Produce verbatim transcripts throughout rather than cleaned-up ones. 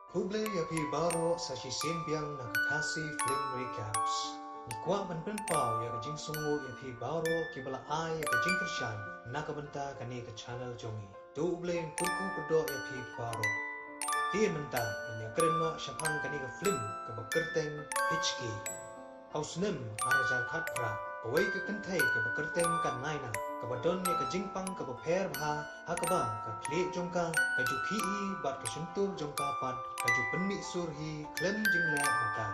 Khublei ïa phi baroh sa shisien biang na ka Khasi Film Recaps. Ngi kwah ban pynpaw ïa ka jingsngewnguh ïa phi baroh kiba la ai ïa ka jingkyrshan na ka bynta kane ka channel jong ngi. To U Blei un kyrkhu kyrdoh ïa phi baroh. Te mynta ngin ïa kren noh shaphang kane ka film kaba kyrteng Hichki. Ha u snem ar hajar khatphra, kawei ka kynthei kaba kyrteng ka Naina, kaba don ïa ka jingpang kaba pher bha, ha kaba ka khlieh jong ka, ka ju khih hi bad ka shyntur jong ka pat ka ju pynmih sur hi khlem jingleh ma ka.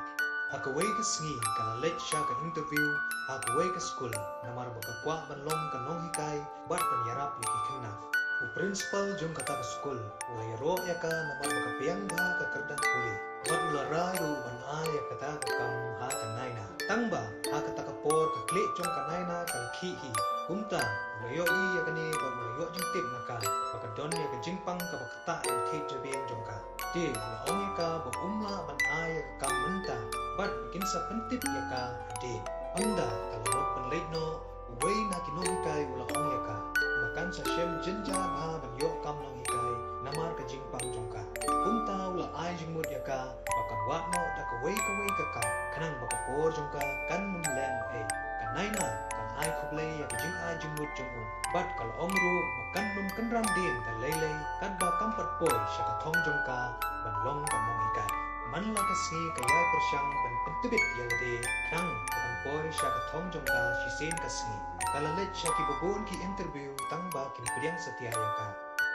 Ha kawei ka sngi ka la leit sha ka interview ha kawei ka skul, namar ba ka kwah ban long ka nonghikai bad ban ïarap ïa ki khynnah. U principal jong kata ka skul u la ïaroh ïa ka namar ba ka biang bha ka kyrdan pule. Bad u la rai ruh ban ai ïa kata ka kam ha ka Naina. Tang ba ha kata ka por ka khlieh jong ka Naina ka la khih hi. Kumta u la ïohi ïa kane bad u la ïoh jingtip na ka ba ka don ïa ka jingpang kaba ktah ïa u thied jabieng jong ka. Te u la ong ïa ka ba um lah ban ai ïa ka kam mynta bad ba kin sa pyntip ïa ka hadien. Ynda ka la mut ban leit noh, uwei na ki nonghikai u la ong ïa ka ba kan sa shem jynjar bha ban ïoh kam nonghikai namar ka jingpang jong ka. Kumta u la ai jingmut ïa ka ba kan wad noh da kawei kawei ka kam khnang ba ka por jong ka kan ym leh noh ei. Ka Naina ka la ai khublei ïa ka jingai jingmut jong u bad ka la ong ruh ba kan ym kynran dien da lei lei katba kam pat poi sha ka thong jong ka ban long ka nonghikai. Man la ka sngi ka ïai pyrshang ban pyntbit ïa lade khnang ba kan poi sha ka thong jong ka shisien ka sngi. Ka la leit sha kiba bun ki interview tang ba kim pdiang satia ïa ka.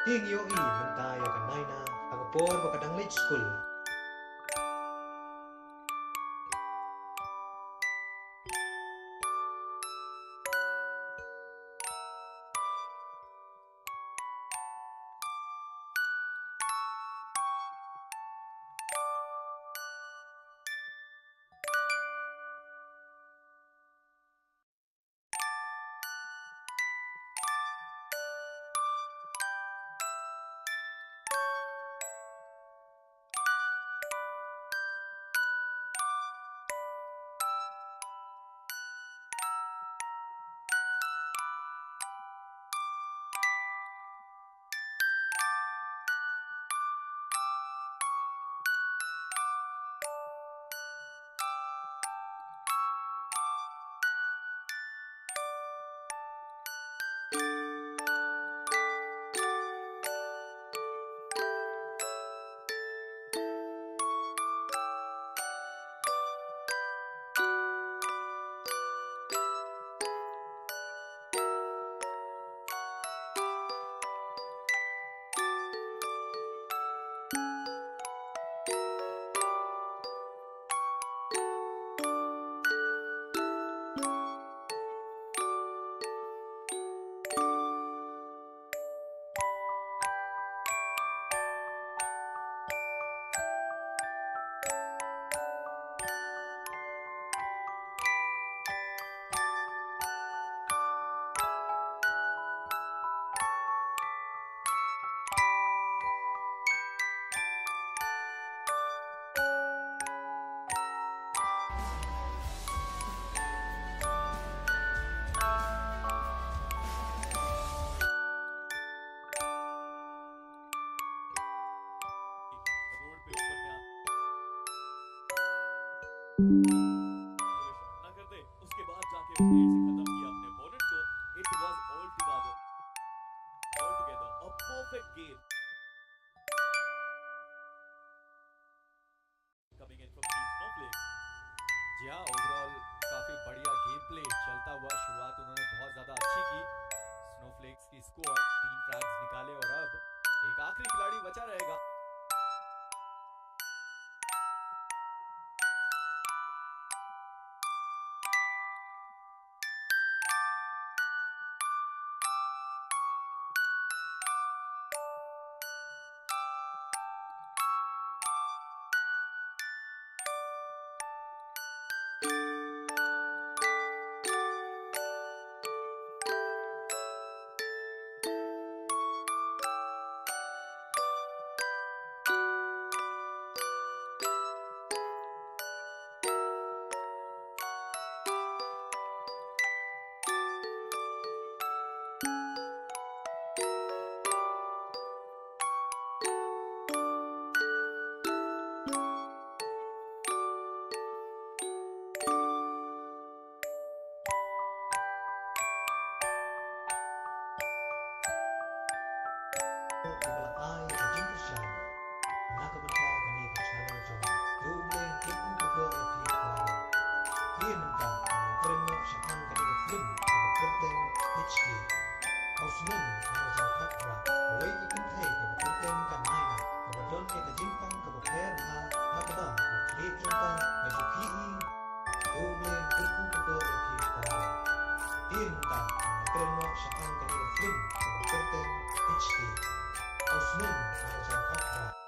Te ngi ïohi mynta ïa ka Naina ha ka por ba ka dang leit skul. रोड पे ऊपर में आप ना करते, उसके बाद जाके उसने ऐसे खत्म किया अपने अपोनेंट को। It was all together, all together a perfect game. Coming in from Team Snowflakes. जी हाँ, ओवरऑल काफी बढ़िया गेम प्ले चलता हुआ। शुरुआत उन्होंने बहुत ज्यादा अच्छी की। स्नोफ्लेक्स की स्क्वाड तीन फ्रैग्स निकाले और अब एक आखिरी खिलाड़ी बचा रहेगा। Ha u snem ar hajar khatphra, kawei ka kynthei kaba kyrteng ka Naina, kaba don ïa ka jingpang kaba pher bha ha ka bam ka khlieh jong ka, ka ju khih hi. To U Blei un kyrkhu kyrdoh ïa phi kumta. Te mynta ngan kren noh shaphang kane ka film kaba kyrteng Hichki. Ha u snem ar hajar khatphra,